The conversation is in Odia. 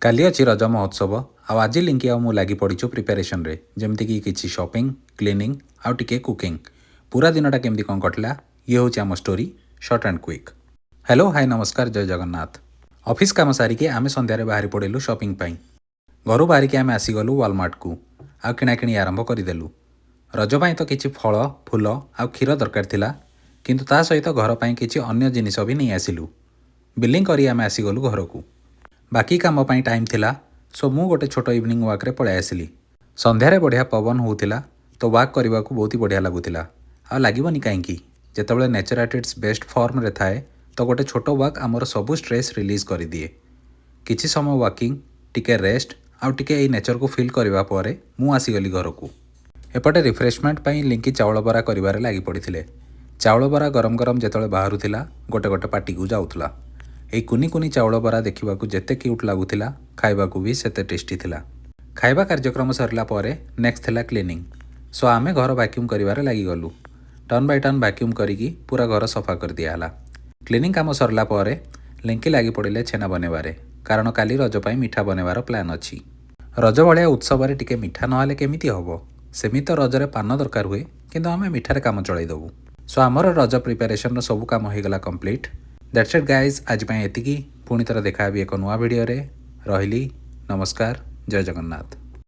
କାଲି ଅଛି ରଜ ମହୋତ୍ସବ ଆଉ ଆଜି ଲିଙ୍କି ଆଉ ମୁଁ ଲାଗି ପଡ଼ିଛୁ ପ୍ରିପାରେସନରେ, ଯେମିତିକି କିଛି ସପିଂ, କ୍ଲିନିଂ ଆଉ ଟିକେ କୁକିଂ। ପୁରା ଦିନଟା କେମିତି କ'ଣ କଟିଲା, ଇଏ ହେଉଛି ଆମ story, short and quick. Hello, hi, ନମସ୍କାର, ଜୟ ଜଗନ୍ନାଥ। ଅଫିସ୍ କାମ ସାରିକି ଆମେ ସନ୍ଧ୍ୟାରେ ବାହାରି ପଡ଼ିଲୁ ସପିଂ ପାଇଁ। ଘରୁ ବାହାରିକି ଆମେ ଆସିଗଲୁ ୱାଲମାର୍ଟକୁ ଆଉ କିଣାକିଣି ଆରମ୍ଭ କରିଦେଲୁ। ରଜ ପାଇଁ ତ କିଛି ଫଳ, ଫୁଲ ଆଉ କ୍ଷୀର ଦରକାର ଥିଲା, କିନ୍ତୁ ତା ସହିତ ଘର ପାଇଁ କିଛି ଅନ୍ୟ ଜିନିଷ ବି ନେଇ ଆସିଲୁ। ବିଲିଂ କରି ଆମେ ଆସିଗଲୁ ଘରକୁ। ବାକି କାମ ପାଇଁ ଟାଇମ୍ ଥିଲା, ସୋ ମୁଁ ଗୋଟେ ଛୋଟ ଇଭିନିଂ ୱାକ୍ରେ ପଳାଇ ଆସିଲି। ସନ୍ଧ୍ୟାରେ ବଢ଼ିଆ ପବନ ହେଉଥିଲା ତ ୱାକ୍ କରିବାକୁ ବହୁତ ହି ବଢ଼ିଆ ଲାଗୁଥିଲା। ଆଉ ଲାଗିବନି କାହିଁକି? ଯେତେବେଳେ ନେଚର୍ ଆଟ୍ it's best ଫର୍ମରେ ଥାଏ, ତ ଗୋଟେ ଛୋଟ ୱାକ୍ ଆମର ସବୁ ଷ୍ଟ୍ରେସ୍ ରିଲିଜ୍ କରିଦିଏ। କିଛି ସମୟ ୱାକିଂ, ଟିକେ ରେଷ୍ଟ ଆଉ ଟିକେ ଏଇ ନେଚର୍କୁ ଫିଲ୍ କରିବା ପରେ ମୁଁ ଆସିଗଲି ଘରକୁ। ଏପଟେ ରିଫ୍ରେଶମେଣ୍ଟ ପାଇଁ ଲିଙ୍କି ଚାଉଳ ବରା କରିବାରେ ଲାଗି ପଡ଼ିଥିଲେ। ଚାଉଳ ବରା ଗରମ ଗରମ ଯେତେବେଳେ ବାହାରୁଥିଲା, ଗୋଟେ ଗୋଟେ ପାଟିକୁ ଯାଉଥିଲା। ଏଇ କୁନି କୁନି ଚାଉଳ ବରା ଦେଖିବାକୁ ଯେତେ କ୍ୟୁଟ୍ ଲାଗୁଥିଲା, ଖାଇବାକୁ ବି ସେତେ ଟେଷ୍ଟି ଥିଲା। ଖାଇବା କାର୍ଯ୍ୟକ୍ରମ ସରିଲା ପରେ ନେକ୍ସଟ ଥିଲା କ୍ଲିନିଂ। ସୋ ଆମେ ଘର ଭ୍ୟାକ୍ୟୁମ୍ କରିବାରେ ଲାଗିଗଲୁ। ଟର୍ନ ବାଇ ଟର୍ନ ଭ୍ୟାକ୍ୟୁମ୍ କରିକି ପୁରା ଘର ସଫା କରିଦିଆହେଲା। କ୍ଲିନିଂ କାମ ସରିଲା ପରେ ଲିଙ୍କି ଲାଗି ପଡ଼ିଲେ ଛେନା ବନେଇବାରେ, କାରଣ କାଲି ରଜ ପାଇଁ ମିଠା ବନେଇବାର ପ୍ଲାନ୍ ଅଛି। ରଜ ଭଳିଆ ଉତ୍ସବରେ ଟିକେ ମିଠା ନହେଲେ କେମିତି ହେବ? ସେମିତି ତ ରଜରେ ପାନ ଦରକାର ହୁଏ, କିନ୍ତୁ ଆମେ ମିଠାରେ କାମ ଚଳାଇ ଦେବୁ। ସୋ ଆମର ରଜ ପ୍ରିପାରେସନର ସବୁ କାମ ହେଇଗଲା କମ୍ପ୍ଲିଟ୍। That's it guys, ଆଜି ପାଇଁ ଏତିକି। ପୁଣି ଥରେ ଦେଖା ହେବି ଏକ ନୂଆ ଭିଡ଼ିଓରେ। ରହିଲି, ନମସ୍କାର, ଜୟ ଜଗନ୍ନାଥ।